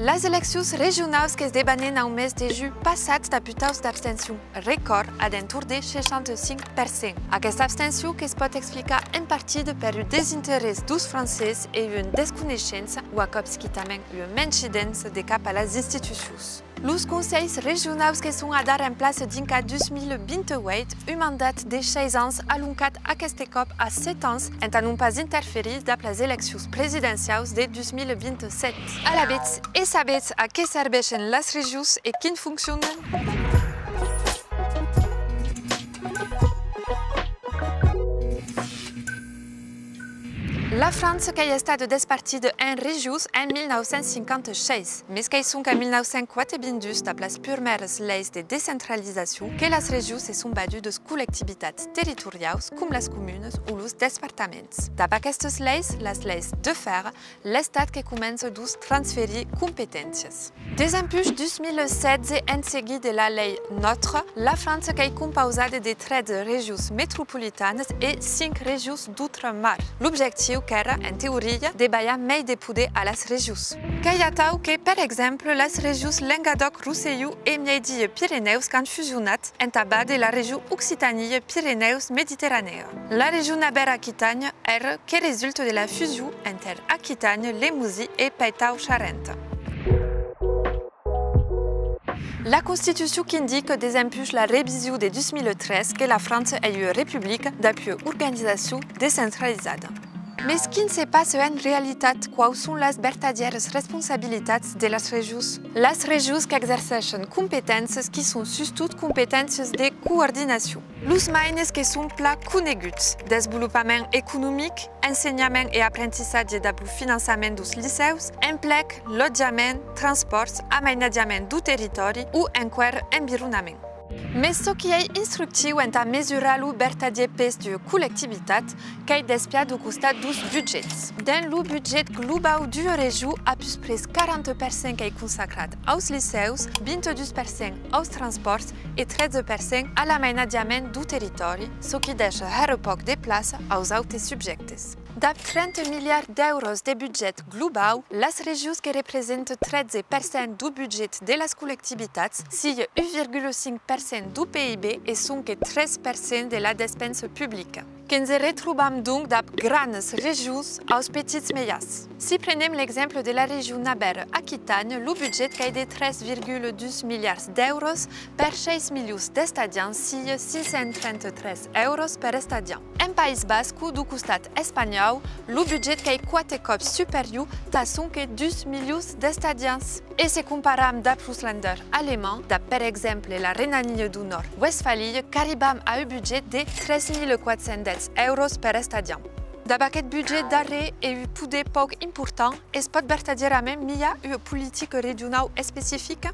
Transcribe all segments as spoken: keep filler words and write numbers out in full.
Las eleccions regionaus que's debanen au mes de julh passat dab un taus d'abstencion recòrd a d'entorn de seishanta-cinc per cent. Aquesta abstencion que's pòt explicar en partida per un desinterès deus francés e ua desconeishença, o a còps quitament ua menchidença de cap a las institucions. Los conselhs regionaus que son adara en plaça dinc a dus mila vint-e-ueit, un mandat de sheis ans aloncat aqueste còp a sèt ans entà non pas interferir dab las eleccions presidenciaus de dus mila vint-e-sèt. Alavetz, e sabetz a qué serveishen las regions e quin foncionan? La França qu'ei estada despartida en regions en mila nau cents cinquanta-sheis, mes qu'ei sonque en mila nau cents quate-vint-dus, dab las purmèras leis de descentralizacion, que las regions se son badudas collectivitats territoriaus com las comunas o los despartaments. Dab aquestas leis, las leis Defferre, l'Estat que comença deus transferir competéncias. Desempuish dus mila setze, en seguida de la lei NOTRe, la França qu'ei compausada de tretze regions metropolitanas e cinc regions d'ultramar. L'objectiu qu'èra, en teoria, de balhar mei de poder a las regions. Qu'ei atau que, per exemple, las regions Lengadòc-Rosselhon e Mieidia-Pirenèus qu'an fusionat entà vàder la region Occitanie-Pirenèus-Mediterranèa. La region Navèra-Aquitanha, ère, que resulta de la fusion enter Aquitanha, Lemosin e Peitau-Charente. La Constitucion qu'indica desempuish la revision de dus mila tres que la França ei ua republica dab ua organizacion descentralizada. Mes quin se passa en realitat? Quaus son las vertadièras responsabilitats de las regions? Las regions qu'exerceshen competéncias qui son sustot competéncias de coordinacion. Los maines que son plan coneguts: desvolopament economic, ensenhament e aprentissatge dab lo finançament deus licèus, emplec, lotjament, transpòrts, amainatjament deu territòri o enqüèra environament. Mes çò qui ei instructiu entà mesurar lo vertadièr pes d'ua collectivitat qu'ei d'espiar deu costat deus budgets. Dens lo budget globau d'ua region, a pus près quaranta per cent qu'ei consacrat aus licèus, vint-e-dus per cent aus transpòrts e tretze per cent a l'amainatjament deu territòri, çò qui dèisha hèra pòc de plaça aus autes subjèctes. Dab trenta miliards d'èuros de budget globau, las regions que representa tretze per cent deu budget de las collectivitats, sia un virgula cinc per cent deu P I B e sonque tres per cent de la despensa publica. Que'ns retrobam donc dab granas regions aus petits mejans. Si prenem l'exemple de la region Navèra-Aquitanha, lo budget qu'ei de tres virgula dus miliards d'èuros per sheis milions d'estadiants, sia cinc cents trenta-tres èuros per estadiant. En País Basco, deu costat espanhòu, lo budget qu'ei quate còps superior, tà sonque dus milions d'estadiants. E se comparam dab los Länder alemands, dab per exemple la Renania deu Nòrd-Westfàlia, qu'arribam a un budget de tres mila quate cents dètz èuros per estadiant. Dab aqueth budget darrèr e un poder pòc important, es pòt vertadièrament miar ua politica regionau especifica?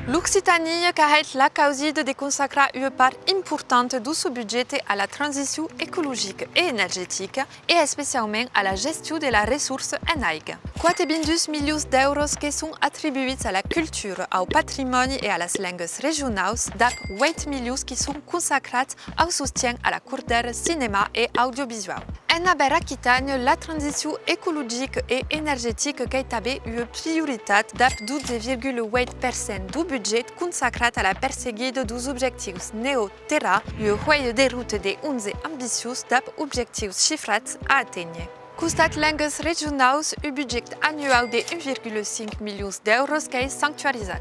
L'Occitanie qu'a hèit la causida de consacrar ua part importanta deu son budget a la transicion ecologica e energetica e especiaument a la gestion de la ressourça en aiga. Quate-vint-dus milions d'èuros que son atribuïts a la cultura, au patrimòni e a las lengas regionaus, dab ueit milions qui son consacrats au sostien a la cordèra cinèma e audiovisuau. En Navèra-Aquitanha, la transicion ecologica e energetica qu'ei tanben ua prioritat, dab dotze virgula ueit per cent deu budget consacrat a la perseguida deus objectius NEO Terra, ua huelha de ruta de onze ambiciós dab objectius chifrats a aténher. Costat lengas regionaus, un budget annuau de un virgula cinc milions d'èuros qu'ei sanctuarizat.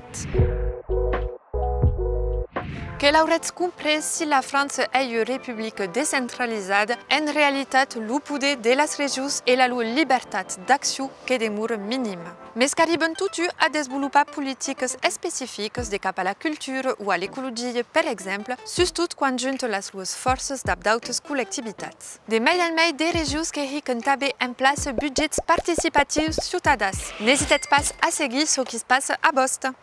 Que l'auretz comprés, si la França ei ua republica descentralizada, en realitat lo poder de las regions e la lor libertat d'accion que demora minima. Mes qu'arriban totun a desvolopar politicas especificas de cap a la cultura o a l'ecologia, per exemple, sustot quan junta las suas fòrças dab d'autas collectivitats. De mei en mei de regions que hican tanben en plaça budgets participatius ciutadans. N'esitetz pas a seguir çò qui's passa a Bòsta.